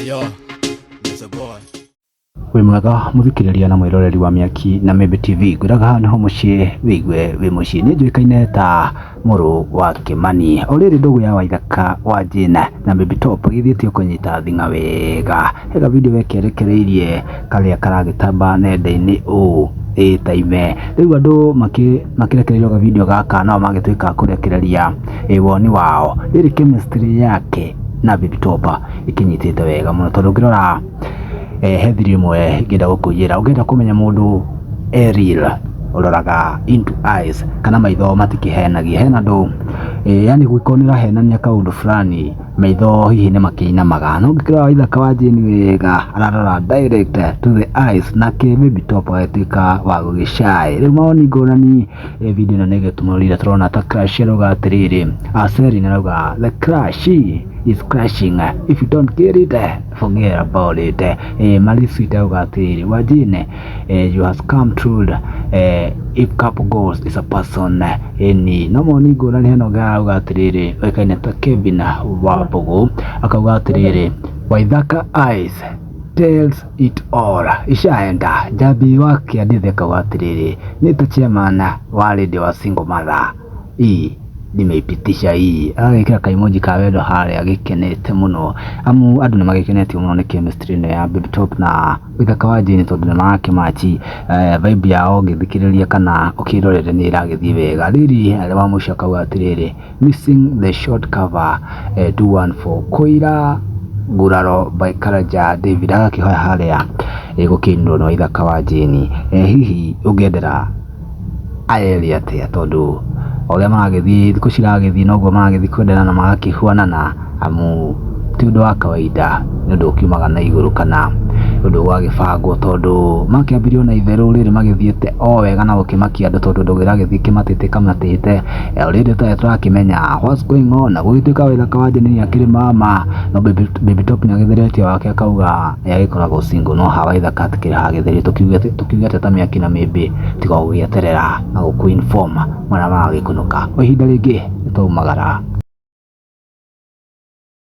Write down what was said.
Yo, it's a boy. Wĩ mwega mũthikĩrĩria na mwĩroreri wa Mĩaki na Mĩmbi TV, ngwĩraga haha nĩho mũciĩ wĩigue wĩ mũciĩ. Niĩ njũĩkaine ta mũrũ wa Kĩmani. O rĩrĩ ndũgũ ya Waithaka wa Jane na Baby Top gĩthiĩte kũnyita thing'a wega. He ga video gekerekereirie karĩa karagĩtamba nenda-inĩ ũũ ĩ ta ime. Rĩu andũ makĩrekereirio ga video gaka nao magĩtuĩka a kũrekereria woni wao. Rĩrĩ chemistry yake na Baby Top ĩkĩnyitĩte wega mũno tondũ ũngĩrora he thiri ĩmwe ingĩenda gũkũiyĩra. Ũngĩenda kũmenya mũndũ e real ũroraga into eyes kana maitho matikĩhenagia. Hena andũ yani gũgĩkorwo nĩ ũrahenania kaũndũ fulani maitho hihi nĩ makĩinamaga, no ũngĩkĩrora Waithaka wa Jane wega ararora direct to the eyes, nake Baby Top agĩtuĩka wa gũgĩ shy. Rĩu mawoni ngũrani video ĩno nĩ ĩgĩtumũrire, tũrona ta Crush arauga atĩrĩrĩ, Selin arauga, "The crush is crushing, if you don't get it, forget about it." Marie Sweet arauga atĩrĩrĩ, "Wa Jane, you has come true, if couple goals is a person." Ĩni no mawoni ngũrani. Hena ũngĩ arauga atĩrĩrĩ, ũĩkaine ta Kevin Wambũgũ, akauga atĩrĩrĩ, "Waithaka eyes tells it all, ishaenda." Njambi wa Kĩandĩthi akauga atĩrĩrĩ, "Nĩ ta chairman wa radio wa single mother, hii nimeipitisha hii." Agagĩkĩra kaimoji ka wendo harĩa agĩkenete mũno, amu andũ nĩ magĩkenetio mũno nĩ chemistry ĩno ya Baby Top na Waithaka wa Jane tondũ nĩ marakĩmachi vibe yao, ũngĩthikĩrĩria kana ũkĩrorere nĩ ĩragĩthiĩ wega. Rĩrĩ arĩ wa mũico akauga atĩrĩrĩ, "Missing the short cover, do one for Koira Nguraro by Karanja David." Agakĩhoya harĩa ĩgũkĩinũrwo nĩ Waithaka wa Jane. Hihi ũngĩendera aya erĩ atĩa? Tondũ o ũrĩa maragĩthiĩ, thikũ ciragĩthiĩ, noguo maragĩthiĩ kwendana na magakĩhuanana, amu ti ũndũ wa kawaida, nĩ ũndũ ũkiumaga na igũrũ kana ũndũ ũgagĩbangwo, tondũ makĩambirie na itherũ rĩrĩ magĩthiĩte o wega na gũkĩmakia andũ, tondũ ndũgũ ĩragĩthiĩ kĩmatĩte kamatĩte o rĩrĩ tũtarĩ tũrakĩmenya what's going on. Na gũgĩtuĩka Waithaka wa Jane nĩ akĩrĩ mama, no Baby Top nĩ agĩtheretie wake, akauga nĩ agĩkoragwo single, no ha Waithaka hatikĩrĩ hagĩtherio. Tũkiuge ta Mĩaki na Mĩmbi, tiga gũgĩeterera na gũkũ inform marĩa maragĩkunũka. O ihinda rĩngĩ nĩ twaumagara.